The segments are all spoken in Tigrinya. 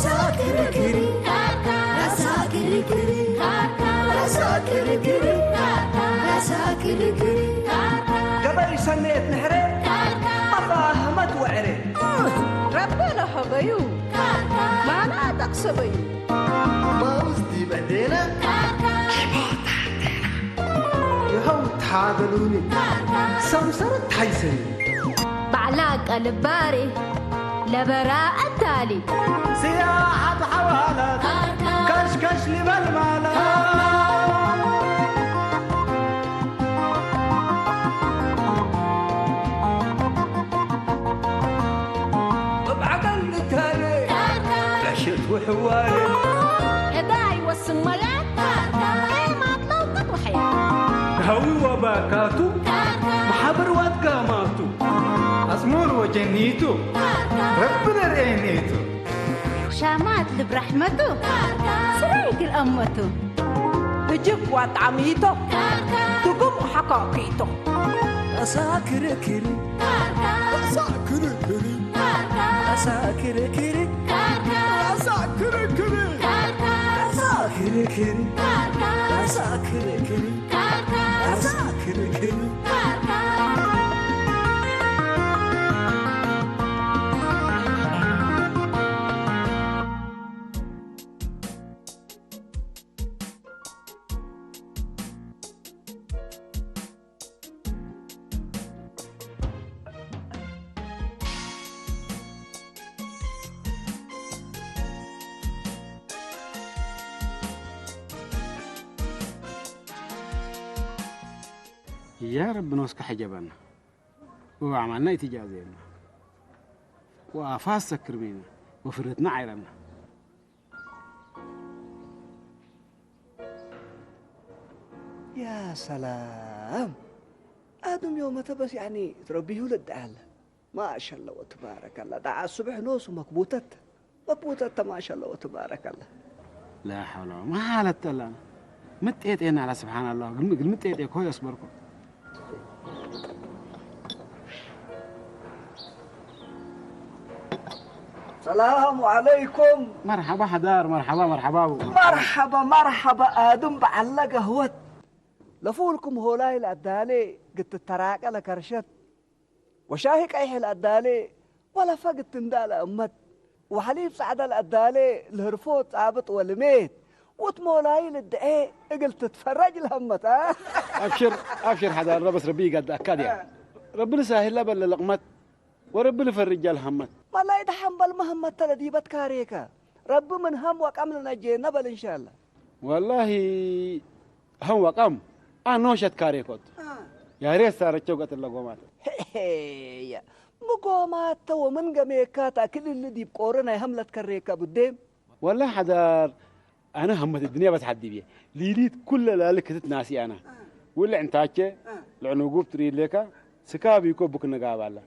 ሳክርክሪ፣ ሳክርክሪ፣ ሳክርክሪ፣ ሳክርክሪ፣ ሳክርክሪ። ገበይ ሰነየት ንሕረ፣ ኣባ ህመት ወዕረ። ረበ ለሀበዩ፣ ማና ጠቕሰበዩ። ማውዝ ዲበዴነ፣ ይኸው ተሓበሉኒ፣ ሰምሰረት ሓይሰኒ። ባዕላ ቀልባሪ ለበራ እታሊ። ስያ ሓብ ሓዋላት፣ ከሽከሽ ሊበል ማለት። እብ ዓቀል ልታለ፣ ዕሽት ውሕዋለ። እዳ ይወስን መላት፣ ኤማት ለውቅት ወሕያ። ሃዊ ወባካቱ፣ ማሕበር ዋትጋማቱ፣ ኣጽሙር ወጀኒቱ፣ ረቢ ነርእየኒቱ። ሻማት ልብ ራሕመቱ፣ ስራይ ክልኣመቱ። ብጅክ ዋጣሚቶ፣ ትጉም ሓካኪቶ። ኣሳ ክርክሪ፣ ኣሳ ክርክሪ፣ ኣሳ ክርክሪ፣ ኣሳ ክርክሪ፣ ኣሳ ክርክሪ፣ ኣሳ ክርክሪ፣ ኣሳ ክርክሪ። يا رب نوسك حجبنا وأعمالنا يتجازينا وأفاس سكرمينا وفرتنا عيرنا. يا سلام. آدم يوم تبس يعني تربيه ولد أهله. ما شاء الله وتبارك الله. دعا الصبح نوس مكبوتت. مكبوتت ما شاء الله وتبارك الله. لا حول ولا ما حالت لنا. متيتين على سبحان الله. قل قل متيتين كويس بركو. السلام عليكم. مرحبا حدار، مرحبا، مرحبا. مرحبا، مرحبا، آدم بعلا قهوت. لفولكم هولاي الأدالي، قد تتراقى لكرشت. وشاهي قيح الأدالي، ولا فقد تندال أمت. وحليب سعد الأدالي، الهرفوت ثابت والميت. وتمولاي للدعي، قلت تتفرج الهمت، ها؟ أبشر، أبشر حدار، بس ربي قد أكاد يعني. ربنا سهل لبل لقمت. ወረቢ ልፈርጃ ልሃመት። ማላይ ደሓን በል መህመት ተለዲበት ካሬከ። ረቢ ምን ሃም ወቃም ልነጄነ በል እንሻላ። ወላሂ ሃም ወቃም ኣኖሸት ካሬኮት። አ። ያሬት ሳረቸው ገጥለ ጎማት። ሄሄየ። ምጎማተ ወምን ገሜካ ታክል እሊ ዲብ ቆሪ ናይ ሃምለት ከሬከ ብዴም። ወላሂ ሓዳር ኣነ ሃመት እድንያ በስ ሓዲብ እየ። ሊሊት ኩለ ላሊ ክትት ናሲ ኣና። አ። ውልዕ እንታቸ አ። ልዕኑጉብ ትርኢሌካ ስካብ ይኮ ቡክ ነጋባላ።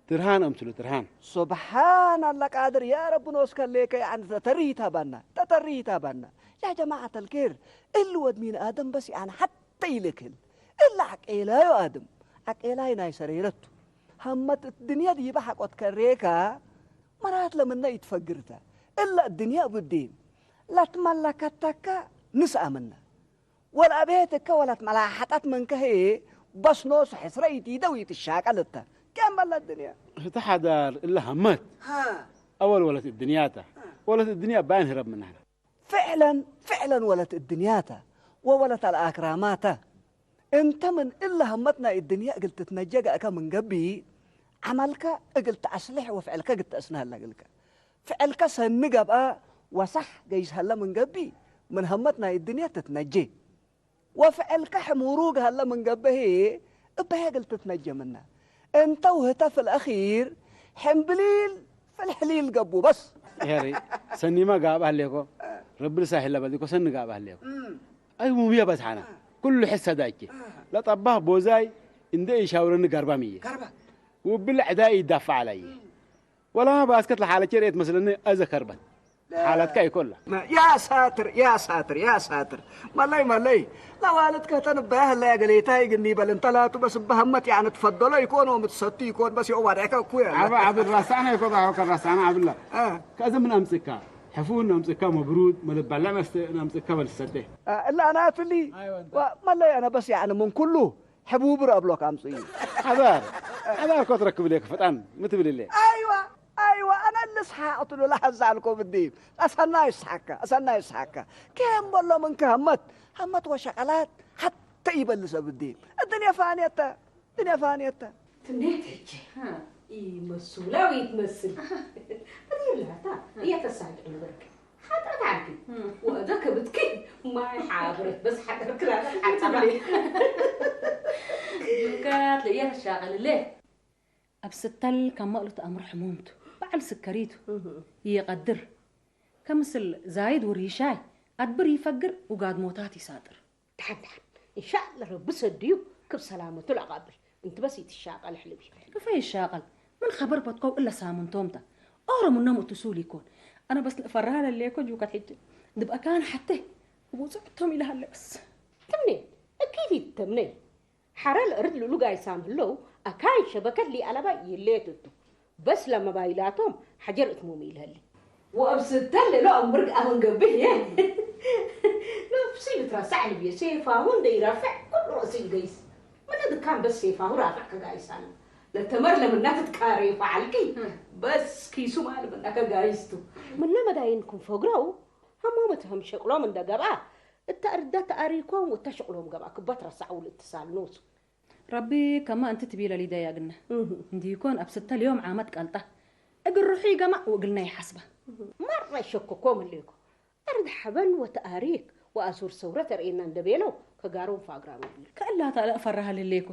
ትርሃን ኣምስሉ ትርሃን። سبحان الله قادر يا رب نوسك ليك يعني تتري تابانا تتري تابانا. يا جماعة الخير اللي ود مين آدم بس يعني حتى يلكل إلا عقيلا يا آدم عقيلا يناي سريرته. همت الدنيا دي بحق وتكريكا مرات لمنا يتفقرتا إلا الدنيا بالدين لا تملكتك نسأ منا. والأبيتك ولت ملاحظات منك هي بس نوس حسرة يتيدة ويتشاكل التا. كم بلا الدنيا؟ እቲ ሓዳር እለ ሃመት ሃ ኣወል ወለት እድንያታ ሃ ወለት እድንያ ባይን ህረብ ምናህና። فعلا فعلا ولت እድንያታ ወወለት ኣልኣክራማታ። እንተ ምን እለ ሃመትና እድንያ እግል ትትነጀጋእካ ምን ገቢ ዓመልካ እግል ተኣስልሕ ወፍዕልካ ግተእስናሃላ እግልካ ፍዕልከ ሰኒ ገብአ ወሳሕ ገይስ ሀለ ምን ገቢ ምን ሀመት ናይ እድንየ ትትነጄ። ወፍዕልከ ሕሙሩግ ሀለ ምን ገቢ ህዬ እበ ሄግል ትትነጄ ምነ። እንተ ውህተ ፍልአኺር ሕምብሊል ፍልሕሊል ገቡ በስ። ሄሪ ሰኒማ ጋብ አህሌኮ ረቢ ልሳሒለ በዚኮ ሰኒ ጋብ አህሌኮ። እም። አይ ሙብየ በዝሓና ኩሉ ሕሰዳ እቼ ለጠባህ ቦዛይ እንደ ኢሻውረኒ ገርባ ምየ። ገርባ። ውብል ዕዳይ ይዳፋዕ አላየ። እም። ወላ ባስከት ለሓለቼ ርኤት መስለኒ አዘ ከርበት። ሓላትካ ይኮላ። ያ ሳትር፣ ያ ሳትር፣ ያ ሳትር። መለይ፣ መለይ። ለዋልድ ከተን እባያ ህለያ ገሌታ ይግኒ በል እንተ ላቱ በስ እባ ህመት ያዕነ ትፈደሎ ይኮን ወምትሰቱ ይኮን በስ ይኦ ዋድዕካ እኩ ያለ። ዓባ ዓብል ራሳና ይኮ ዳሆ ከራሳና ዓብላ። አ። ከዚ ምን አምጽካ? ሕፉን ኣምጽእካ መብሩድ፣ መለባልዕ መስተ ኣምጽእካ በል ሰተ። እላ ናትሊ ኣይዋ፣ እንተ- ዋ- መለይ ኣነ በስ ያዕኒ ምን ኩሉ ሕቡብር ኣብሎክ ኣምጽኡ እዩ ሓዳር፣ ሓዳር እኮ ትረክብ ኢለክ ፈጣን ምትብል ኢለ። ኣይዋ ኣይዋ ኣነ ልስሓቅ ትሉ ላሓዛልኮ ብዲ ኣሰና ይስሓካ ኣሰና ይስሓካ ከም በሎ ምንከ ሃመት ሃመት ወሸቀላት ሓተ ይበልሰ ብዲ እድንያ ፋንየተ እድንያ ፋንየተ ትንዴት ሕጂ ይመስላ ወይ ትመስል በዲርላታ እያተሳግዕ ነበርክ ሓጥረት ዓርኪ ወእደ ከብትኪ ማይ ሓብረት በስ ሓደርክ ላታ ሓጥረት ምንካት ለእያ ተሻቀልለ ኣብ ስተል ካብ መቕልቱ ኣምር ሕሙምቱ በዓል ስከሪቱ ይቐድር ከምስል ዛይድ ውርሂሻይ ኣድብር ይፈግር ውጋድ ሞታት ይሳጥር ድሓን ድሓን እንሻላ ረቢ ሰድዩ ክብ ሰላመቱ ላቃብል እንት በስ ይትሻቀል ሕልቢ ክፈ ይሻቀል ምን ኸበር በትኮው እለ ሳምንቶምታ ኦሮ ምኖም እትሱል ይኮን ኣነ በስ ንፈራሃ ለሌኮ ጁከት ሕጂ ንብአካን ሓተ ውፅዕቶም ኢለሃለ በስ ትምኔ እኪት ይተምነይ ሓረ ልእርድ ልኡሉ ጋይሳም ህለው ኣካይ ሸበከት ሊኣለባ ይሌት እቱ በስ ለመባይላቶም ሓጀር እትሞም ይልሀሊ ወእብ ስተል ሌሎ ኣምርግ ኣመንገብህ የ ነፍሲ ልትረሳዕ ልብየ ሴፋሁ እንደይራፍዕ ኩሉ ርእሲ ይገይስ ምነ ድካን በስ ሴፋሁ ራፍዕ ከጋይሳሉ ለተመር ለምና ትትቃሬ ፈዓልቂ በስ ኪሱ ማል ምና ከጋይስቱ ምነ መዳይን ክንፈግረው ሃሞመት ህም ሸቅሎም እንደገብኣ እታ እርዳ ተኣሪኮም ወታ ሸቅሎም ገብኣ ክባ ትረሳዕ ውል እትሳል ኖሱ ረቢ ከማ እንቲ ትቢለ ሊደያ ግነ እንዲኮን ኣብ ስተ ልዮም ዓመት ቀልጣ እግር ርሑ ይገማ ወእግልና ይሓስባ ማራ ይሸክኮም ህሌኮ ኣርድ ሓበን ወተኣሪክ ወኣሱር ሰውረ ተርእየና እንደቤለው ከጋሮም ፋግራ መቢል ከእላታ ለእፈራሃል ህሌኮ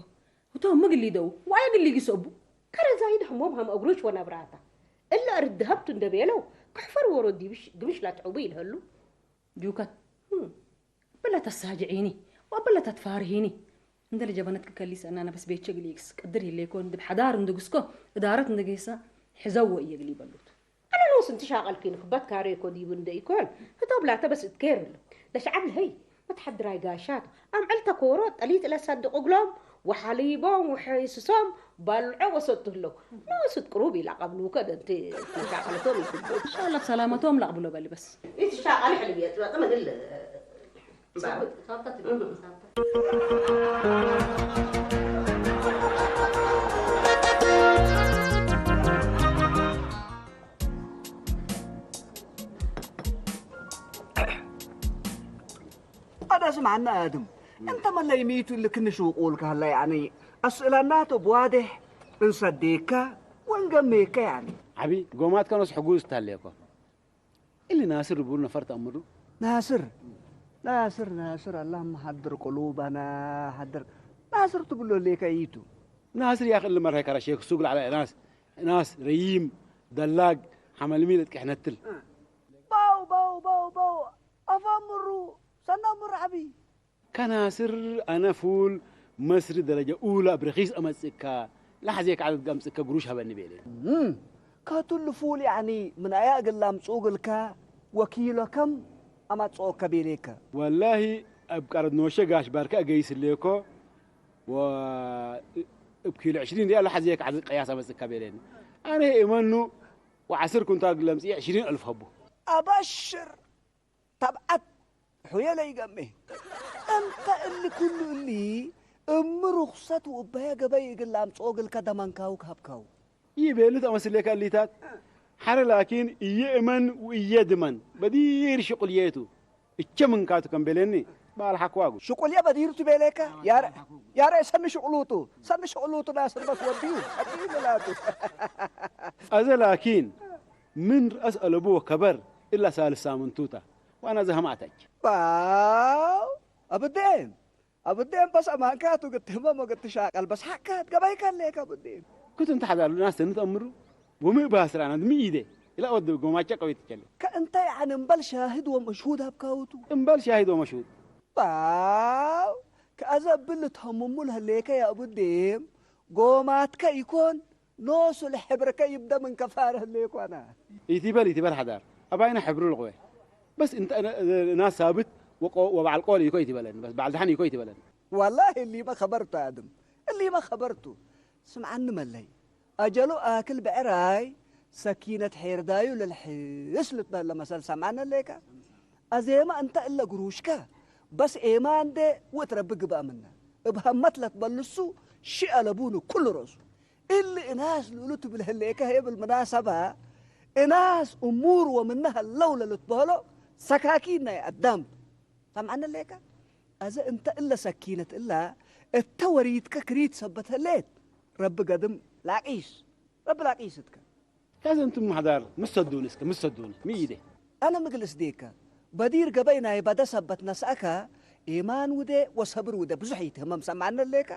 እቶም ምግሊ ደው ዋየ ግሊ ይሰቡ ከረዛይድ ህሞም ሃም እግሮች ወነብራታ እለ እርድ ሀብቱ እንደቤለው ክሕፈር ወሮ ዲብሽ ግምሽ ላትዕቡ ይልሀሉ ጁከት በለ ተሳጅዒኒ ወበለ ተትፋርሂኒ እንደ ለጀበነትክ ከሊሰ እና ነበስ ቤቸ ግሊክስ ቅድር ይሌኮ እንድብ ሓዳር እንድግስኮ እዳረት እንድገሳ ሕዘዎ እየ ግሊ በሉት ኣነ ኖስ እንት ሻቀልኪ ንክበት ካሬኮ ዲቡ እንደ ኢኮን ህቶብ ላተ በስ እትኬር ኣሎ ለሽዓብ ለሀይ መትሓድራይ ጋሻት ኣምዕል ተኮሮ ጠሊጥ ለሰድቅ እግሎም ወሓሊቦም ወሐይስሶም ባልዖ ወሰቱ ህለው ኖስ እትቅሩብ ኢላ ቀብሉከ ደንቲ መሻቀልቶም ይትቦ እንሻላ ብሰላመቶም ላቅብሎ በሊ በስ ይትሻቀል ሕልብ የጥበጥ መግል ኣዳ ስምዓና ኣድም እንተ መለይ ሚቱ ልክንሽ ውቁል ካላ ያኒ ኣስእላናቶ ብዋድሕ እንሰዴካ ወንገሜካ ያኒ ዓቢ ጎማት ከነስ ሕጉዝ ታለኮ እሊ ናስር ብሉ ነፈር ተኣምሩ ናስር ናስር ናስር ኣላህ መሓድር ቁሉባና ሓድር ናስር ትብሎ ሌካ ይቱ ናስር ያክ እሊ መርሃይ ካራ ሼክ ሱግ ላዕላ ናስ ናስ ረይም ደላግ ሓመልሚ ለጥቅሕ ነትል ባው ባው ባው ባው ኣፋምሩ ሰናምሩ ዓቢ ከናስር ኣነ ፉል መስሪ ደረጃ ኡላ ብረኺስ ኣመጽእካ ላሕዜ ከዓደት ጋምጽእካ ግሩሽ ሃበኒ ቤለ ከቱል ፉል ያኒ ምን ኣያ እግል ኣምጽኡ ግልካ ወኪሎ ከም ኣማጽኦካ ቤሌከ ወላሂ ኣብ ቀረድ ኖሸ ጋሽ ባርካ እገይስሌኮ ወ- እብ ኪሎ ዕሽሪን ሪያል ላሕዜ ከዓደት ቀያስ ኣመጽእካ ቤሌኒ ኣነ እመኑ ወዓስር ኩንታል ለምጽእ ዕሽሪን ኣልፍ ሀቡ ኣበሽር ታብዓት ሑየ ለይገሜ እንተ እሊ ኩሉ እሊ እም ሩኽሰት ውበየ ገበይ እግል ኣምጽኦ ግልካ ደመንካው ካብካው ይቤሉ ተመስሌካ እሊታት ሓረ ላኪን እየ እመን ውእየ ድመን በዲር ሽቁልየቱ እቸ ምንካቱ ከም ቤለኒ ባል ሓክዋጉ ሽቁልየ በዲርቱ ቤሌካ ያረ ያረ ሰኒ ሽቁሉቱ ሰኒ ሽቁሉቱ ናስር በስ ወዲዩ ኣዲዩ ምላቱ ኣዘ ላኪን ምን ረአስ ኣለቡ ወከበር እላ ሳልስ ሳምንቱታ ዋና ዘህማተች ዋው ኣብዴን ኣብዴን በስ ኣማንካቱ ግትህመም ወግትሻቀል በስ ሓካት ገባይ ከሌክ ኣብዴን كنت انت حدا الناس تنت امرو ومي باسرانا مي ايدي لا ود قوم اتشا قويت كلي ከእንተ ያዕኒ እምበል ሻሂድ ወመሽሁድ ሃብካውቱ امبال شاهد ومشهود ባው ከኣዘ እብል ትሀምሙ ለህሌከ ያእቡዴም ጎማትከ ኢኮን ኖሱ ለሕብርከ ይብደ ምን ከፋር ህሌኮና يتبل يتبل حدار اباينا حبرو القوي بس انت انا ناس ثابت وبعل قول يكو يتبلن بس بعل دحن يكو يتبلن ወላሂ እሊመ ኸበርቱ ኣድም እሊመ ኸበርቱ ስምዓኒ መለይ ኣጀሉ ኣክል ብዕራይ ሰኪነት ሄርዳዩ ልልሕስ ልትበለ መሰል ሰምዓነ ለይካ። ኣዜማ እንተ እለ ግሩሽከ በስ ኤማን ደ ውእት ረቢ ግብኣ ምነ። እብ ሀመት ለትበልሱ ሽአ ለቡኑ ኩሉ ረሱ። እሊ እናስ ልኡሉ ትብል ህሌከ ሄብል ምናሰባ እናስ እሙር ወምነ ሀለው ለልትበህሎ ሰካኪን ናይ ኣዳም። ሰምዓነ ለይካ። ኣዘ እንተ እለ ሰኪነት እላ እተ ወሪትከ ክሪት ሰበት ህሌት ረቢ ገድም ላቂስ። ረቢ ላቂስ እትከ። ከዚ እንቱ ምሕዳር ምስ ሰዱኒ እስከ፣ ምስ ሰዱኒ፣ ምይደ። ኣነ ምግልስ ዴከ፣ በዲር ገበይ ናይ በደ ሰበት ነስኣከ፣ ኤማን ውደ ወሰብር ውደ ብዙሕ ይትህመም ሰማዕነ ሌከ።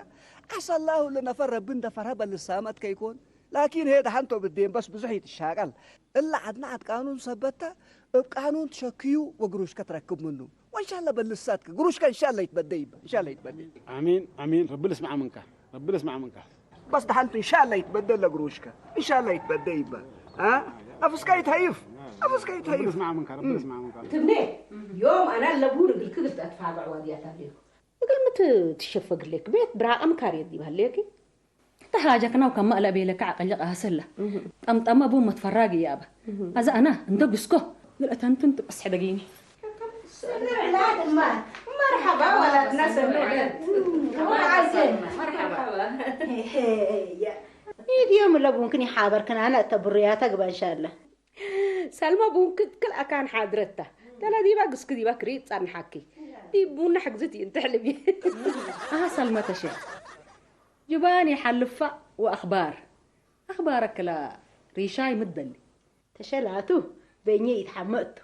ዓሳ ላሁ ለነፈር ረቢ እንደ ፈርሀ በልሳመት ከይኮን፣ ላኪን ሄ ደሓንቶ ብዴን በስ ብዙሕ ይትሻቀል። እላ ዓድና ዓድ ቃኑን ሰበተ፣ እብ ቃኑን ትሸክዩ ወግሩሽከ ትረክብ ምኑ። ወንሻለ በልሳትከ፣ ግሩሽከ እንሻለ ይትበደ ይበ፣ እንሻለ ይትበደ። ኣሚን፣ ኣሚን። ረቢ ልስማዕ ምንካ፣ ረቢ ልስማዕ ምንካ። በስ ደሓንቱ እንሻለ ይትበደ ለግሩሽከ፣ እንሻለ ይትበደ ይበ። አ? ኣፍስካ ይትሀይፍ፣ ኣፍስካ ረቢ ይትሀይፍ። ልስማዕ ምንካ፣ ረቢ ልስማዕ ምንካ። ትብኔ፣ ዮም ኣና ለቡ ንግልክ ግልጠት ፋግዕ ዋድያታ ሌኩ። እግል ምት ትሸፈግሌክ ቤት ብራቐም ካርየት ዲብ ሀሌኪ። ተሃጀክናው ከማ እለ ቤለካ ዐቀልቅ አህሰላ። ጠምጠመ ቡ መትፈራግ እያበ። አዛ አና እንደ ግስኮ ግልአተንትን ትቀስሐ ደጊኒ። መርሐባ ወላድና ሰምዐ። መርሐባ። ኢድ ዮም ለቡንክን ይሓበርክን አነ እተ ብሩያተ ግባ እንሻለ። ሰልማ ቡንክ ክል አካን ሓድረታ። ተላ ዲባ ግስክ ዲባ ክሪ ጸንሓኪ። ዲብ ቡና ሕግዝት ይንትሕልቢ። አሃ ሰልማ ተሸ። ጅባን ይሓልፋ ወአኽባር። አኽባረክ ላ ሪሻይ ምደሊ። ተሸላቱ በኘ ይትሓመእቱ።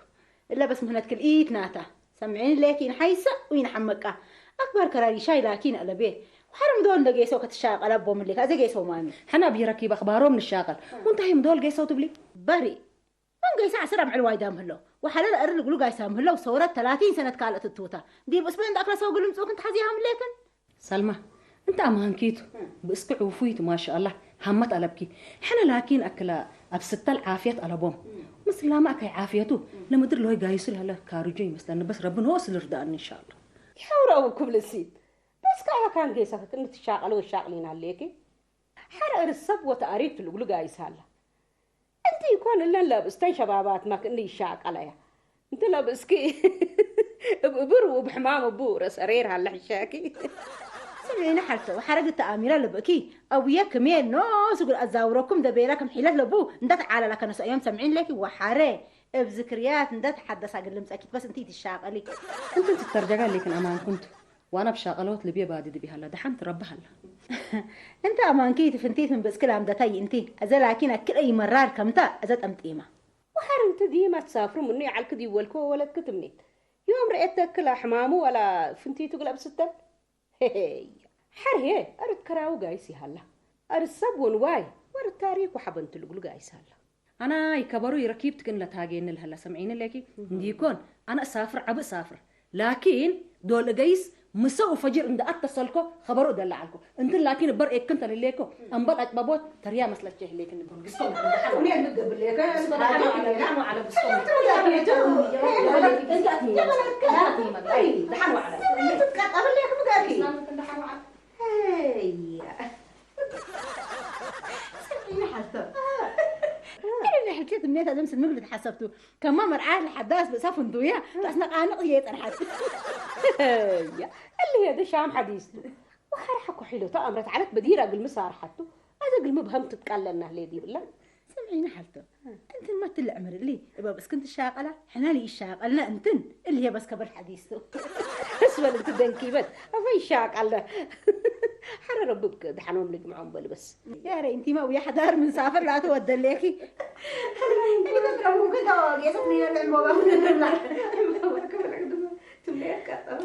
እለ በስ ምህነት ክልኢት ናታ። ሰምዒኒ ሌኪ ይንሓይሰ ወይንሓመቃ። አኽባር ከራ ሪሻይ ላኪን አለቤ። ወሐረ ምዶል እንደ ጌሰው ከትሻቀል አቦ ምሌክ። አዘ ጌሰው ማሚ። ሕና ብረኪብ አኽባሮም ንሻቀል። ወንታሂ ምዶል ጌሰው ትብሊ? በሪ። መንገይሳ ዓስር ኣብ ዕልዋይ ዳም ህለው። ወሓለል ኣር ልግሉ ጋይሳ ምህለው ሰውረት ተላቲን ሰነት ካልእት እትውታ። ዲብ እስበን ዳእክለ ሰው ግልምጽኡ ክንት ሓዚያ ምሌክን? ሰልማ፣ እንተ ኣማንኪቱ፣ ብእስኪ ዕውፉይቱ፣ ማሻአላህ፣ ሃመት ኣለብኪ። ሕነ ላኪን ኣክላ ኣብ ስተል ዓፍየት ኣለቦም። ምስላማ ከይ ዓፍየቱ፣ ለምድር ለሆይ ጋይሱ ለለ ካርጆ ይመስለኒ፣ በስ ረቢ ንኦስ ልርዳእኒ፣ እንሻአላህ። ይሐውረው ክብል ሲት። በስ ከኣ ካን ጌሳ ክትንትሻቀል ወሻቅሊን ኣለኪ። ሐረ እርሰብ ወተኣሪክ ትልግሉ ጋይሳ ኣላ። እንቲ ይኮን እለን ለብእስተን ሸባባት ማክ እንዲ ይሻቀለያ። እንቲ ለብእስኪ እብ እብር ውብ ሕማም እቡ ረሰሬር ሃለ ሕሻኪ። ስምዒኒ ሓልቶ፣ ወሓረግ እተ ኣሚረ ልብእኪ፣ ኣቡየ ክሜ ኖ ስጉድ ኣዛውረኩም ደቤረ ከም ሒለት ለቡ እንዳተዓለላ ከነሰእዮም ሰምዒን ሌኪ ወሓረ እብ ዝክርያት እንዳተሓደሳ ግልምጸኪት በስ እንቲ ትሻቀሊ። እንትን ትተርጀጋ ሌክን ኣማን ኩንቱ። ዋና ብሻቀለወት ልብየ ባዲ ድቢ ሃላ፣ ደሓን ትረቢ ሃላ። እንተ ኣማንኪ ትፍንቲት ምን ብእስክል ኣምደታይ እንቲ፣ ኣዘ ላኪን ኣክል ኣይ መራር ከምታ፣ ኣዘ ጠምጢማ። ወሐር እንቲ ዲማ ትሳፍሩ ምኑ ይዓልክ ዲወልኮ ወለድክ ትምኒት። ዮም ርኤት ተክል ኣሕማሙ ወላ ፍንቲቱ ግለብ ስተል። ሄሄይ። ሐርሄ፣ ኣርት ከራዊ ጋይስ ይሃላ። ኣርት ሰብ ወንዋይ፣ ወርት ታሪክ ወሐበንት ልግሉ ጋይስ ሃላ። ኣና ይከበሩ ይረኪብትክን ለታጌኒ ለሀላ ሰምዒኒ ሌኪ እንዲኮን ኣነ እሳፍር ዓብ እሳፍር ላኪን ዶል እገይስ ምሰ ወፈጅር እንደ ኣተሰልኮ ኸበሩ ደለ ዓልኮ እንትን ላኪን እበር ኤክን ተልሌኮ እምበል ኣጭበቦት ተርያ መስለቼ ህሌክን እበር ግስኮ ሰሚዕኒ ሓልቶ። እኔ ልሕልኬት እምነት ኣለም ስምግ ልትሓሰብቱ ከማ መርዓት ልሓዳስ ብእሳ ፍንቱያ ታስነቃንቅ እየ ጸንሓት። እያ እሊ ሄደ ሻም ሓዲስቱ ወሓርሓ ኮሒሎታ ኣምረት ዓለት በዲራ ግልሚ ሳርሓቱ ኣዘ ግልሚ ብሀም ትትቃለና ህሌ ዲብላ። ሰምዒኒ ሓልቶ። እንትን መትልዕ ምርሊ እበብ እስክን ትሻቀላ ሕና ልይሻቀልና እንትን እልሄ በስ ከበል ሓዲስቱ። እስበል እንት ደንኪበት ኣፈ ይሻቀለ። ሓረ ረብብ ደሓኖም ልጅምዖም በል በስ። ያረ እንቲማ ውያ ሓዳር ምን ሳፈር ላተ ወደሌኪ። እኔ በቃ ممكن ተዋጌሰት ሚነ ልዕምቦባ ምንብላ። ትምለያ ቀጠባ።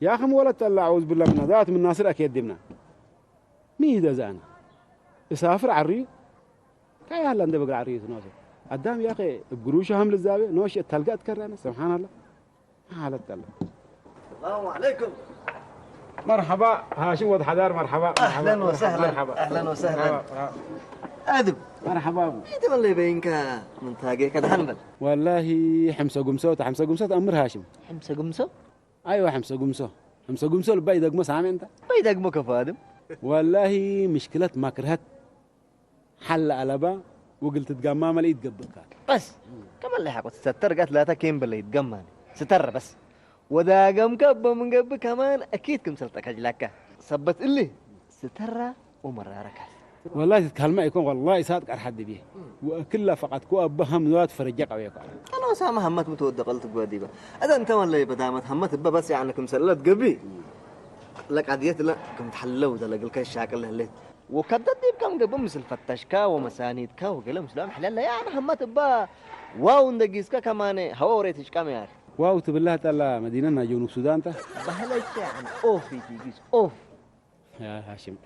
يا أخي مولد الله أعوذ بالله من ذات من ناصر أكيد دمنا. مين ده زانا؟ يسافر عريو؟ كاي هلا عنده بقى عريو ناصر. قدام يا أخي بقروشه هم للزاوية نوش التلقى أتكرر أنا سبحان الله. حالة الله. السلام عليكم. مرحبا هاشم ود حدار مرحبا. أهلا وسهلا. مرحبا. أهلا وسهلا. مرحبا. أدب. መርሓባ ኣቡ። ኣይተመለይ በይንካ፣ ምንታ ጌርካ ደሓን በል። ወላሂ፣ ሕምሰ ጉምሶ፣ እታ ሕምሰ ጉምሶ ትኣምር ሃሽም። ሕምሰ ጉምሶ? ኣይዋ፣ ሕምሰ ጉምሶ። ሕምሰ ጉምሶ ልባ ይደግሞ ሳሚ እንታ። ልባ ይደግሞ ከፋ ኣድም። ወላሂ፣ ምሽክለት ማክርሀት ሓላ ኣለባ ውግል ትድጋማ መልኢ ትገብእካ። በስ፣ ከመለይ ሓቆት ሰተር ጋት ላታ ኬም በለይ ትገማኒ። ስተር በስ። ወዳገምካ በምንገብ ከማን ኣኪድ ክምሰል ጠከጅላካ። ሰበት እሊ ስተራ ወመራረካ። ወላሂ ትካልማ ይኮን፣ ወላሂ ሳት ቀርሓት ድብየ። ወእክላ ፈቃት ኩ ኣባ ሃም ንዋት ፈረጃ ቀብየ ኳ። أنا سامة همت متودقل تقوى ديبا. أذا أنت ولا يبدا مت همت ببس يعني كم سلة قبي. لك عديت لا كم تحلو ده لقل كان شاكل هلت. وكبدت ديب كم قبل مثل فتشكا ومسانيدكا وقلم سلام حلال لا يعني همت با. واو ندقيسكا كمان هوا وريتش كام يعني. واو تبلها تلا مدينة جنوب السودان تا. بهلا يعني أوف يجيس أوف. يا هاشم.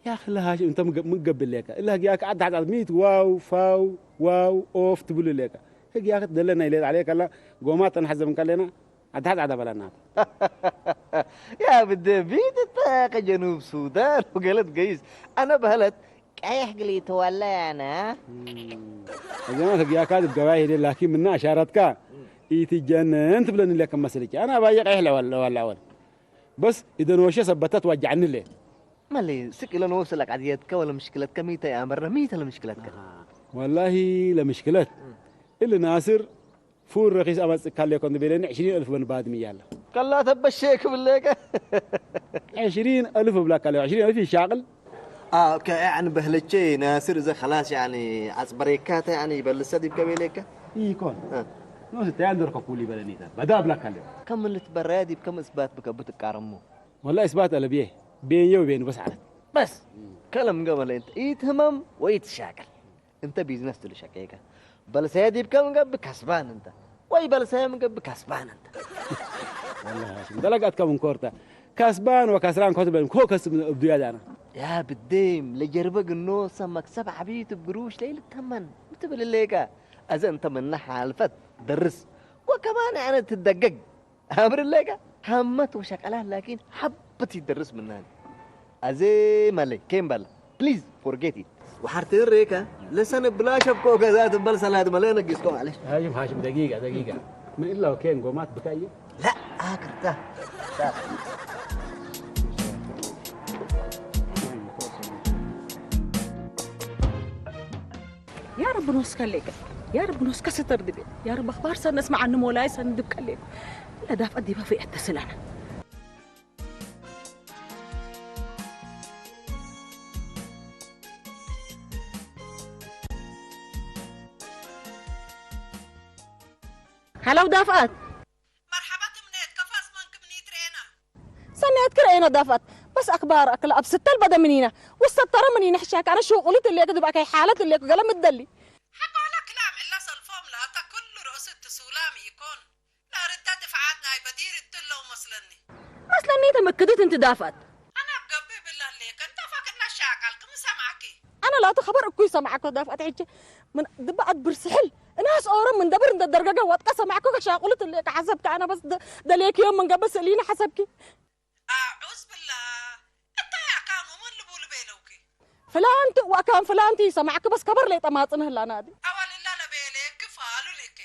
يا أخي لا هاشم، أنت مق-، مقبل ليك. إلا ياك عد عد عد ميت واو، فاو، واو، أوف تبلو ليك. هيك يا أخي دلنا إلي عليك الله. قومات أنا حزم كلنا. عد عد عد بلنا. يا بدي بيت الطاقة جنوب السودان وقالت قيس. أنا بهلت. كايح قلي تولى أنا. إذا ما تقيا كاتب قواهي لي، لكن منا أشارتك. إيتي جنن تبلن لك مسلك. أنا بايق إحلى ولا، ولا، ولا. بس إذا نوشة ثبتت وجعني ليه. مالي، سك إلا نوصلك عديتك ولا مشكلتك، ميتة يا أمرنا، ميتة لمشكلتك. والله لمشكلة. اللي ناصر فور رخيص أمس كالي كنت بيلين عشرين ألف بن بعد ميال. كلا تبشيك بالليك. عشرين ألف بلا كالي، عشرين ألف يشغل. آه، ك-، يعني بهلتشي ناصر إذا خلاص يعني عصبريكات يعني يبلس دي بكبيليك. إيه كون. آه. نو ستة عندر كقولي بلنيتا. بدا بلا كالي. كم اللي تبرادي بكم إثبات بك بتكارمو. والله إثبات على بيه. بين يو بين بس عرفت. بس. كلام قبل أنت. إيه تهمم وإيه تشاكل. أنت بيزنس تلو شكيكا. بل سيدي بكم قب كسبان أنت. وي بل سيم قب كسبان أنت. والله هاشم. دلقات كم كورتا. كسبان وكسران كتب كو كسب أبدو يا دانا. يا بالديم، لجربك النوسة مكسب عبيط بقروش ليلة تمن. متبل الليكا. أزا أنت من حالفت. درس. وكمان يعني تدقق. أمر الليكا. همت وشكلها لكن حبت يدرس منها. أزي مالي. كيم بلا. Please forget it. وحرت الريكا. لسن بلا شبكو كذا تبل سلاد مالي نقصكو معلش. هاشم، هاشم، دقيقة، دقيقة. من إلا وكين قومات بكاية؟ لا، آكرتا. يا رب نوسكا ليك. يا رب نوسكا ستر دبي. يا رب أخبار سنة اسمع عنه مولاي سنة دبكا ليك. لا دافع ديبا في احتسل أنا. هلا ودافعت. مرحبا تمنيت كفاس من كمنيت رينا. سنيت كرينا دافعت. بس أخبار أكل أبسط البدا منينا. وسترى منينا حشاك أنا شو قلت اللي كذب أكي حالة اللي قلم الدلي. حق على كلام إلا صلفهم لا تكل رؤوس التسولام يكون. لا ردة دفعات ناي بدير التلو مسلني. مسلني تمكدت أنت دافعت. أنا بقبي بالله ليك أنت فكرنا شاكل كم سمعكي. أنا لا تخبر أكوي سمعك دافعت حجة. من دبعت برسحل. الناس أورا من دبر أنت درجة واتك سمعك وشاقولت اللي حسبك أنا بس د-، دليك يوم من قبل سلينا حسبك. أعوذ بالله. أنت يا كام ومن لبول بيلوكي. فلانت وكان فلانتي سمعك بس كبر لي طماطن هلا نادي. أول إلا لبيلك فالو لك.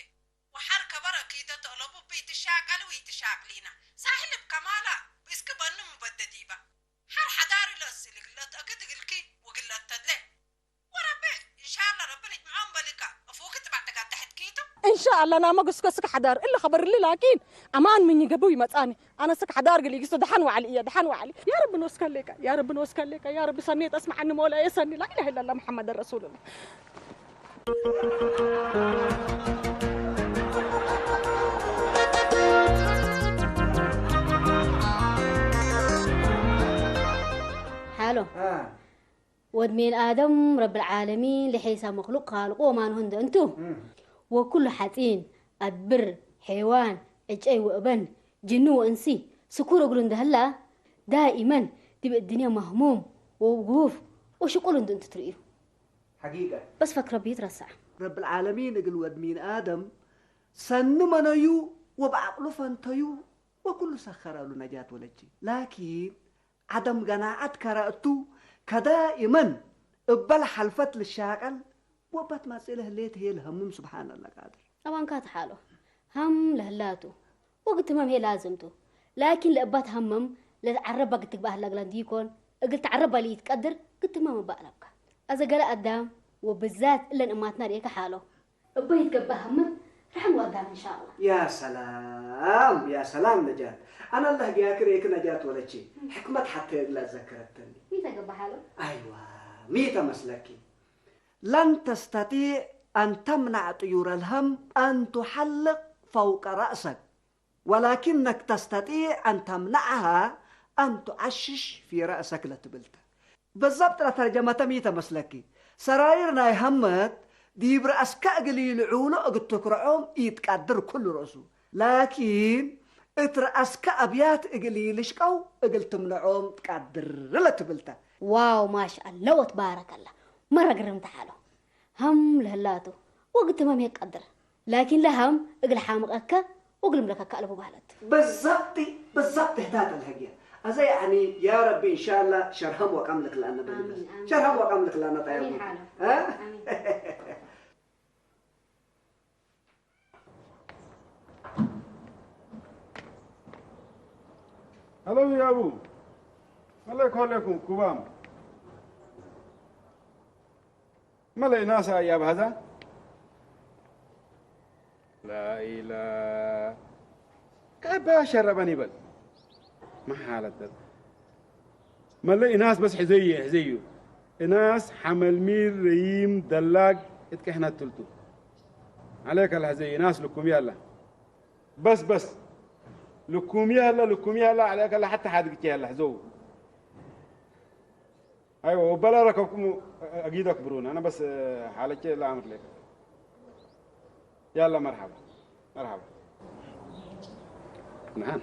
وحر كبر أكيد طلبوا بيتشاقل ويتشاقلينا. ساحل بكمالا. بيسك بنو مبدديبا. حر حداري لسلك لتأكد قلكي وقلت تدلي. وربي إن شاء الله ربنا يجمعهم بلكا. أفوك تبعتك تحت كيتو. إن شاء الله أنا ما قصك سك حدار إلا خبر لي لكن أمان من يقبو يمتاني. أنا سك حدار قلي قصة دحن وعلي إياه دحن وعلي. يا رب نوسك لك يا رب نوسك لك يا رب سنيت أسمع عني مولا يا سني لا إله إلا الله محمد رسول الله. حالو. ወድ ሜን ኣደም ረብል ዓለሚን ልሒሳ መኽሉቅ ካልቁ ወማንሁ እንደ እንቱ ወኩሉ ሓፂን ኣድብር ሐይዋን ዕጨይ ወእበን ጅኒ ወእንሲ ስኩር እግሩ እንደህላ ዳኢመን ዲብ እድንያ ማህሙም ወጉሁፍ ወሽቁል እንደ እንቱ ትርእዩ። حقيقة. በስ ፈክ ረቢ ይትረሳዕ። ረብል ዓለሚን እግል ወድ ሚን ኣደም ሰኑ መነዩ ወብዓቅሉ ፈንተዩ ወኩሉ ሰኸረሉ ነጃት ወለቺ። ላኪን ዓደም ገናዓት ከረእቱ ከዳኢመን እበል ሓልፈት ልሻቀል ወባት ማጽእ ለህሌት ሄ ለሀምም ስብሓን ኣላ ቃድር። ጠባንካ ተሓሎ ሃም ለህላቱ ወግትመም ሄ ላዝምቱ ላኪን ለእባት ሀመም ለተዓረባ ግትግባ ህላግላን ዲኮን እግል ተዓረባ ልኢትቀድር ግትመም እባ ኣለብካ። ኣዘ ገለ ኣዳም ወብዛት እለን እማትና ርኤካ ሓሎ እባ ይትገባ ሀመም ርሕም ወኣዳም እንሻላ። ያ ሰላም ያ ሰላም ነጃት። ኣነ ኣላህ ጊያክ ርኤክ ነጃት ወለቺ ሕክመት ሓተ እግላ ዘከረተኒ። ሚተ ገባ ሓሎ። ኣይዋ ሚተ መስለኪ። لن تستطيع أن تمنع طيور الهم أن تحلق فوق رأسك، ولكنك تستطيع أن تمنعها أن تعشش في رأسك ለትብል ተ። በዛብጥ ለተርጀመተ ሚ ተመስለኪ? ሰራይር ናይ ሀመት ዲብ ረአስከ እግል ኢልዑሎ እግል ትክርዖም ኢትቀድር ኩሉ ረእሱ። ላኪን እት ረአስከ አብያት እግል ኢልሽቀው እግል ትምንዖም ትቀድር ለትብል ተ። ዋው ማሽ አላ ወትባረከላ መረ ግርምቲ ሓሎ ሀም ለህላቱ ወግትመም የቀድር ላኪን ለሀም እግል ሓምቀከ ወእግል ምለከከ አለቡ በህለት። በዛብጢ በዛብጢ ህታት አልሀግየ አዘ ያዕኒ ያ ረቢ እንሻላ ሸርሀም ወቀም ልክላነ በሊ በስ ሸርሀም ወቀም ልክላነ ጣያቡ هلو يا أبو، عليكم عليكم كوبام. ملي ناس يا بهذا؟ لا إله. كيف شربني بل؟ ما حالة بل؟ ملي ناس بس حزي حزيو. ناس حمل مير ريم دلاق اتكحنا تلتو. عليك الحزي ناس لكم يلا. بس بس. لكم يلا لكم يلا عليك الله حتى حد يلا حزو. ايوه وبلا ركبكم اجيدك برون انا بس حالك لا امر لك. يلا مرحبا. مرحبا. نعم.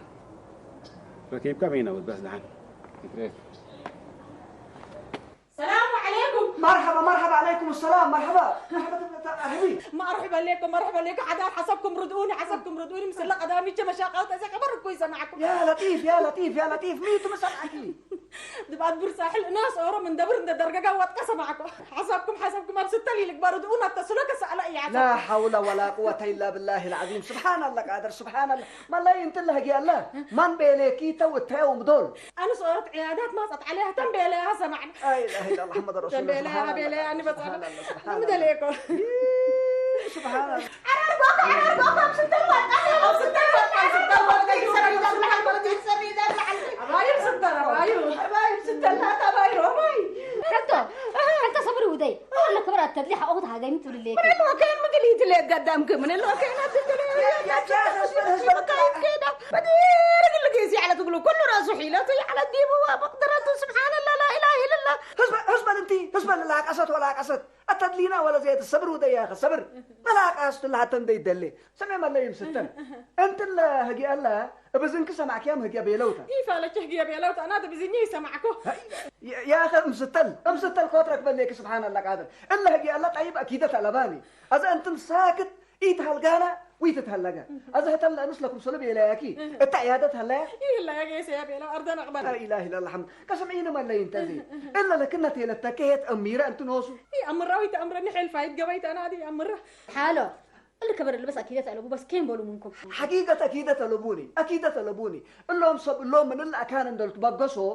ركيب كم هنا بس دعان. السلام عليكم. مرحبا مرحبا عليكم السلام مرحبا مرحبا ارحبي. مرحبا لكم مرحبا لكم حدا حسبكم ردوني حسبكم ردوني مثل قدامي كما شاقلت اذا خبر كويس معكم. يا لطيف يا لطيف يا لطيف ميتو مسامعكي. دبعت برساحل ناس اورو من دبر انت درجه قوات قسم معكم. حسبكم حسبكم ابسط لي لك بردونا تصلك سأل اي عسل. لا حول ولا قوة الا بالله العظيم سبحان الله قادر سبحان الله. ما لا ينتلها جي الله. من بيليكي تو تاو مدول. ኣነ ሰኦረት ዕያዳት ማጸት ዓለያ ተንቤለያ ሰማዕና። لا إله إلا الله محمد رسول الله ተንቤለያ ቤለያ ንበጻና ምደለየኮ سبحان الله ዓራርጎካ ዓራርጎካ ኣብ ስንተል ወጣ ኣብ ስንተል ወጣ ኣብ ስንተል ወጣ ይሰሪ ይደብላል ወዲ ይሰሪ ይደብላል። ኣባዩ ስንተል ኣባዩ ኣባዩ ስንተል ናት ኣባዩ ሮማይ። ሕቶ ሕቶ ሰብሪ ውደይ ኣለ ክብራት ተድሊ ሓቆት ሃገኝ ትብልለይ። ምን ልወከይን ምድል ይትለየ ገዳምክ ምን ልወከይን ኣትትለየ። በዲርግል ጊዜ ያለ ትብሉ ኩሉ ራሱ ሒለቱ ያለ ዲቡ መቅደረቱ ስብሓንላ ላኢላህ ኢልላ። ህዝበል እንቲ ህዝበል ላቀሰት ወላቀሰት ኣተድሊና ወለ ዘየት ሰብር ውደያ ሰብር መላቀስቱ ላተን ደይደሌ ሰሜ መለይም ስተን እንትን ለህጊ ኣላ እብዝንክ ሰማዕክያም ህጊ ቤለውታ ይፋለች ህጊ ቤለውታ እና ብዝኛ ይሰማዕኮ ያኸ እምስተል እምስተል ኮትረክ በሌክ ስብሓን ኣላ ቃድር እለ ህጊ ኣላ ጠይብ ኣኪደት ኣለባኒ ኣዘ እንትን ሳክት ኢትሃልጋና ويتتهلقا أزهت الله مثلكم سلب إليك التعيادة هلا إيه لا يا جيس يا بيلا أرضنا أقبل لا إله إلا الله حمد كسمعين ما لا ينتزي إلا لكنا تيلا تكيت أميرة أنت نوسو إيه أمرة ويت أمرة نحل فايت قبيت أنا هذه أمرة حالو اللي كبر اللي بس أكيدة ألو بس كين بولو منكم حقيقة أكيدة ألو بوني أكيدة ألو بوني اللهم صب اللهم من اللي أكان دلت بقصو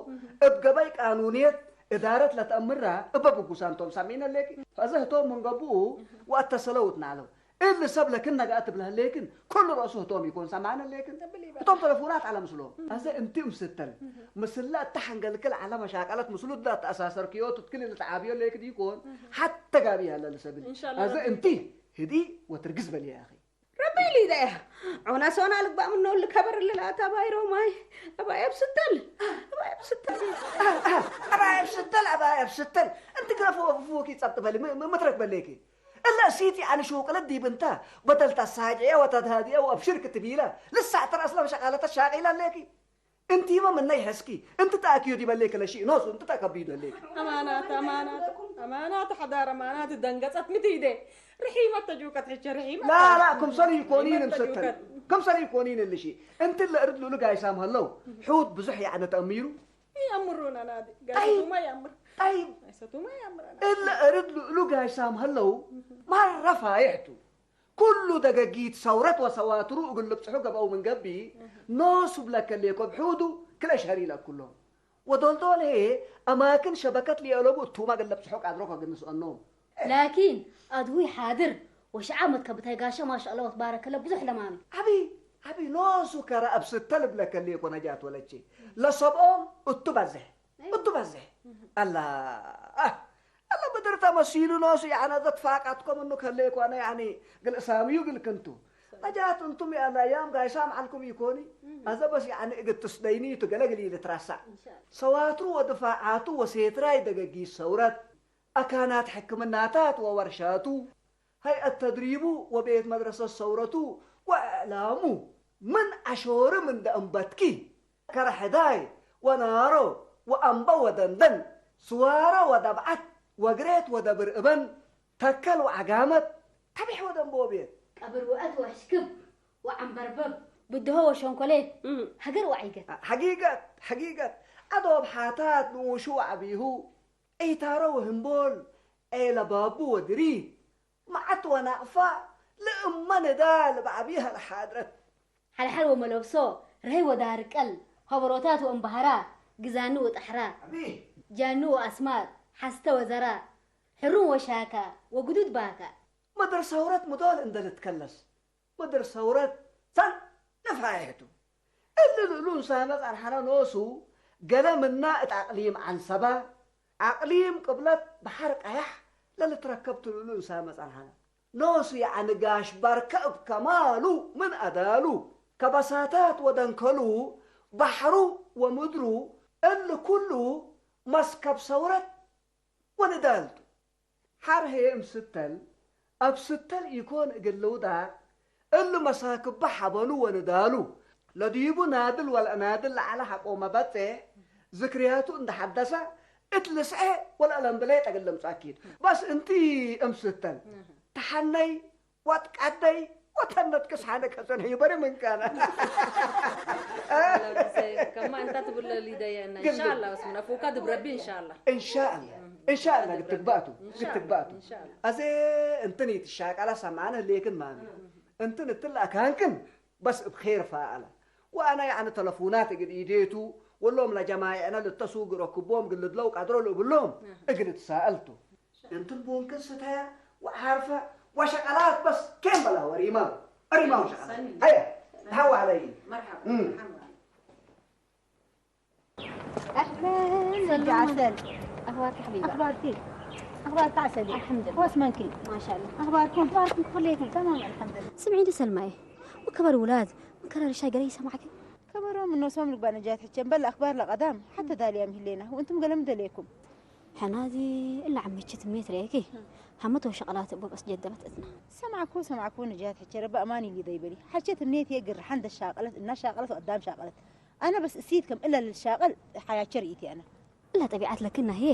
ابقبي قانونية إدارة لا تأمرها ابقبقو سانتوم سامعين لك فأزهتوم من قبو وأتصلوت نعلم እሊ ሰብ ለክን ነገ እትብለ ህሌክን፣ ኩሉ ረእሱ ህቶም ይኮን ሰማዕነ ህሌክን። ህቶም ተለፉናት ዓለም ስሎ። ኣዘ እንቲ እምስተል፣ ምስላ እታ ሓንገልክል ዓለ መሻቀለት ምስሉ እዳ ተኣሳሰርክዮ ትትክል እሊ ተዓብዮ ህሌክ ድይኮን፣ ሓተ ጋብያ ለልሰብን። ኣዘ እንቲ ህዲ ወትርግዝ በልያ ያኺ። ረቢ ኢሉ ይደያ ዑና ሶና ልግባእ ምነው ልከበር ልላ ኣታ ባይሮ ማይ ኣባይ ኣብ ስተል ኣባይ ኣብ ስተል ኣባይ ኣብ ስተል ኣባይ ኣብ ስተል እንቲ ግረፎ ፉኪ ጸብጥ በሊ ምትረክ በሌኪ እለ ሲቲ ኣነ ሹቅለት ዲብ እንተ በደልታ ሳጅዐ ወተትሃድየ ወአብሽር ክትቢለ ልሳዕ ተራስለ መሸቃለተ ሻቂለ አለኪ። እንቲመ ምነይ ሐስኪ እንቲ ተአክዩ ዲበሌ ከለሺ ኖሱ እንቲ ተአከብዩ ደሌኪ። አማናት አማናት አማናት ሐዳር አማናት ደንገጸት ምትይዴ ርሒመት ተጁከት ሕቸ ርሒመት ላላ ክምሰሉ ይኮኒን እምስተን ክምሰሉ ይኮኒን እልሺ እንቲ ለእርድ ሉሉ ጋይሳም ሀለው ሑድ ብዙሕ ያዕነ ተአሚሩ ይአምሩና ናዲ ጋይሳማ ይአምር ጠይብ፣ ኣይሰቱማ ያምረና እለ እርድ ልእሉ ጋይሳም ሀለው ማረፋ ይሕቱ። ኩሉ ደገጊት ሰውረት ወሰዋትሩ እግል ልብጽሑ ገበው ምን ገቢ ኖሱ ብለከሌኮ ብሑዱ ክለ ሸሪ ለኩሎም። ወዶልዶል ሄ አማክን ሸበከት ሊየለቡ እቱማ እግል ልብጽሑ ቃድሮ ከግንስአኖም። ላኪን አድሁይ ሓድር ወሽዓ ዓመት ከብታይ ጋሻ ማሻአላ ወትባረከለ ብዙሕ ለማሚ። ዓቢ ዓቢ ኖሱ ከረ እብ ስተ ልብለከሌኮ ነጃት ወለቼ ለሰብኦም እቱ በዝሕ እቱ በዝሕ አላ አላ ብድር ተመሲሉ ኖሱ ያነ ዘትፋቃትኮም እኑ ከሌኮ አነ ያኒ ግል እሳምዩ ግል ክንቱ ነጃት እንቱም ያላ ያም ጋይሳም ዓልኩም ይኮኒ አዘ በስ ያኒ እግል ትስደይኒ ቱ ገለ ግል ይልትራሳዕ ሰዋትሩ ወድፋዓቱ ወሴትራይ ደገጊ ሰውረት አካናት ሕክምናታት ወወርሻቱ ሀይአት ተድሪቡ ወቤት መድረሰት ሰውረቱ ወእዕላሙ ምን አሾርም እንደ እንበትኪ ከረሕዳይ ወናሮ ወአምበ ወደንደን ስዋረ ወደብዓት ወግሬት ወደብር እበን ተከል ወዓጋመት ተቢሕ ወደንበ ወቤት ቀብር ውዐት ወሕሽክብ ወዓምበርበብ ብድሆ ወሸንኮሌት ሀገር ወዐይገት። ሐጊገት ሐጊገት አዶብ ሓታት ንኡሹ ወዐቢሁ ዒታሮ ወህምቦል ዔለ ባቡ ወድሪት መዓት ወናቕፋ ልእመ ንዳል ብዓብይሃ ለሓድረት። ሓልሓል ወመለብሶ ርሀይ ወዳርቀል ኸበሮታት ወእምባህራ ግዛኒ ወጠሕራ ጃኒ ወአስማር ሓስተ ወዘራ ሕሩም ወሻካ ወግዱድ ባካ። ምድር ሰውረት ምዶል እንደ ልትከለስ ምድር ሰውረት ሰንፍ ሐየቱ። እሊ ልእሉ እንሳመ ጸንሐነ ኖሱ ገለ ምና እት አቅሊም ዐንሰበ፣ አቅሊም ቅብለት በሐር ቀያሕ ለልትረከብ ቱ ልእሉ እንሳመ ጸንሐነ። ኖሱ የዐኒ ጋሽ በርከ እብ ከማሉ ምን አዳሉ፣ ከበሳታት ወደንከሉ በሐሩ ወምድሩ እሊ ኩሉ መስከብ ሰውረት ወንዳል ቱ። ሐር ህዬ እም ስተል፣ እብ ስተል ኢኮን እግል ልውዳቅ እሊ መሳክበ ሐበኑ ወንዳሉ፣ ለዲቡ ናድል ወለአናድል ለዐለ ሐቆ መበጽሕ ዝክርያቱ እንደ ሐደሰ እት ልስዔ ወለአለንብሌጥ እግል ልምጸእ አኪድ። በስ እንቲ እም ስተል፣ ተሐነይ ወትቀደይ ወተነት ክስሓነ ከሰን ህይበሪ ምን ካነ ከማ እንታ ትብለ ሊደየና ኢንሻአላ በስ ምን አፉካ ድብረቢ ኢንሻአላ ኢንሻአላ ኢንሻአላ ግትግባቱ ግትግባቱ አዜ እንትን ይትሻቀላ ሰማነ ህሌክን ማሚ እንትን እትላ ካንክን በስ እብ ኼር ፋአላ ወአና ያዕኒ ተለፉናት እግል ኢዴቱ ወሎም ለጀማይዕነ ልተሱ ግረክቦም ግልድለው ቀድሮ ልእብሎም እግል ትሳአልቱ። እንትን ቡንክን ስተያ ወዓርፈ ወሸቀላት በስ ኬን በላ ወሪማ ወሪማ ወሸቀላት ሀያ ተሐዋ علي مرحبا مرحبا أهلا أهلا عسل أخبارك حبيبة أخبارك أخبارك عسل الحمد لله واسمنكي ما شاء الله أخباركم أخباركم كليتم تمام الحمد لله سمعي لي سلمى وكبر ولاد من كرر شاي قال يسمعك كبرهم من نوسهم لقبان جات حجن بل أخبار لقدام حتى داليام هلينا وانتم قلم دليكم ሕናዚ እላ ዓመቸት ሜትር ያኪ ሃመት ወሸቐላት እቦ በስ ጀደበት እትና ሰማዕኩ ሰማዕኩ ንጃት ሕቸረ በእማን ኢሊ ደይበሊ ሓቸት ሜት የግር ሓንደ ሻቀለት እና ሻቀለት ወቀዳም ሻቀለት ኣነ በስ እሲት ከም እላ ልሻቀል ሓያቸ ርኢቲ ኣነ እላ ጠቢዓት ለክና ሄ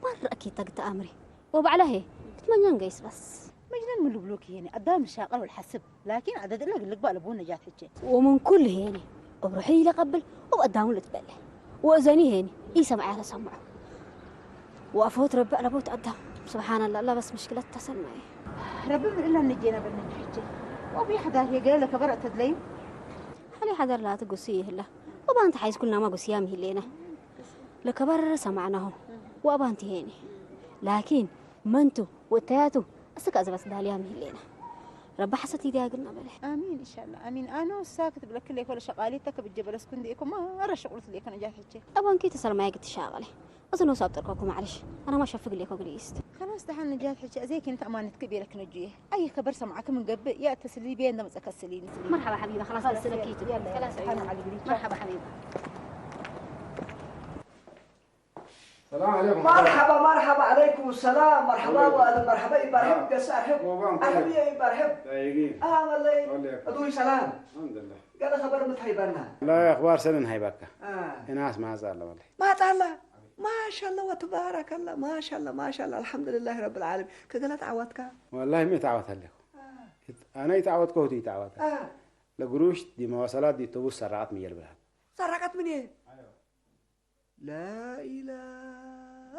ባረእኪ ተግተ ኣምሪ ወባዕላ ሄ ክትመኛን ገይስ በስ መጅነን ምልብሎክ ሄነ ኣዳም ልሻቀል ወልሓስብ ላኪን ዐደድለ ግልግባእ ለቡ ነጃት ሕቼ። ወምን ኩሉ ሄኒ እብ ሩሒ ኢለቀብል ወብ አዳሙ ልትበለ ወእዘኒ ሄኒ ኢሰምዐ ለሰምዖ ወአፎት ረቢ ዐለቦት አዳም ስብሓን አላ አላ በስ ምሽክለት ተሰማየ። ረቢ ምን እላ ንጄና በል ነጃ ሕቼ ወብ የሕዳር ሄገለ ለከበር አተድለዩ። ሐሊ ሐደር ላቲ ጉስይ ይህላ ወባንቲ ሐይዝ ኩልናማ ጉስያም ይህሌና ለከበር ሰማዕናሁ ወአባንቲ ሄኒ ላኪን መንቱ ወእተያቱ እስከ አዘበስ ዳልያ ምህሌና ረቢ ሐሰት ይዲያግልና በለ። አሚን ኢንሻላ አሚን። አነ ወሳክት ብለክል የኮለ ሸቃሊት ተክብ እጀ በለስኩ እንዲ ኢኩም ማረ ሽቁልት ሌኮ ነጃት ሕቼ። ጠቦንኪ ተሰልማየ ግትሻቀለ እዚ ነው ሳብ ጠርኮኩ ማዕለሽ አነ ማ ሸፍግ ሌኮ ግልይስት። ከላስ ደሓን ነጃት ሕቼ እዜ ኪንት አማነት ክብ የለክ ነጁየ። አየ ከበር ሰምዓክ ምን ገብእ ያ ተስሊ ቤ እንደመጸ ከስሊኒ። መርሐባ ሐቢባ ከላስ ተስለኪቱ። ከላስ መርሐባ ሐቢባ። السلام عليكم. مرحبا مرحبا عليكم السلام مرحبا وأهلا مرحبا إبراهيم قس أرحب أرحب يا إبراهيم. آه والله أدوي سلام. الحمد لله. قال خبر متحيبنا. لا أخبار سنن هاي بكا. آه. ناس ما زال والله. ما زال. ما شاء الله وتبارك الله ما شاء الله ما شاء الله الحمد لله رب العالمين. كقلت عواتك. والله ما تعوت عليك. آه. أنا يتعوت كوتي يتعوت. آه. لقروش دي مواصلات دي توس سرعات مية البلاد. سرعات من إيه؟ لا إله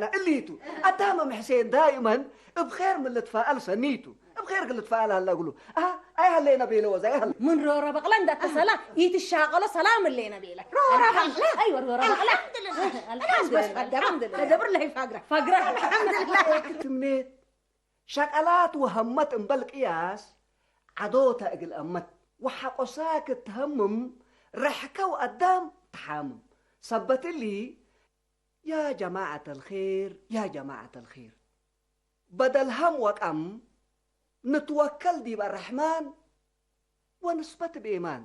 ዳያና እሊቱ ኣዳመ ምሕሴን ዳይመን እብ ኼር ምን ልትፋኣል ሰኒቱ እብ ኼር ክልትፋኣል ሃላ እግሉ ኣይ ሃለየ ነቤለ ወዛ ኣይሃለ ምን ሮረ በቕለ እንዳተሰላ ይትሻቀሎ ሰላም እለ ነቤለ ሮረ በቕለ ኣይወ ሮረ በቕለ ኣልሓምዱልላህ ደብር ለይ ፋግራ ደብር ለይ ፋግራ ፋግራ ክትምኔት ሸቀላት ወሀመት እምበል ቅያስ ዓዶታ እግል አመት ወሐቆሳክ ትሀምም ረሕከው አዳም ተሓምም ሰበትሊ ያ ጀማዓት አልኼር ያ ጀማዓት አልኼር በደል ሀም ወቀም ንትወከል ዲብ አረሕማን ወንስበት ብኤማን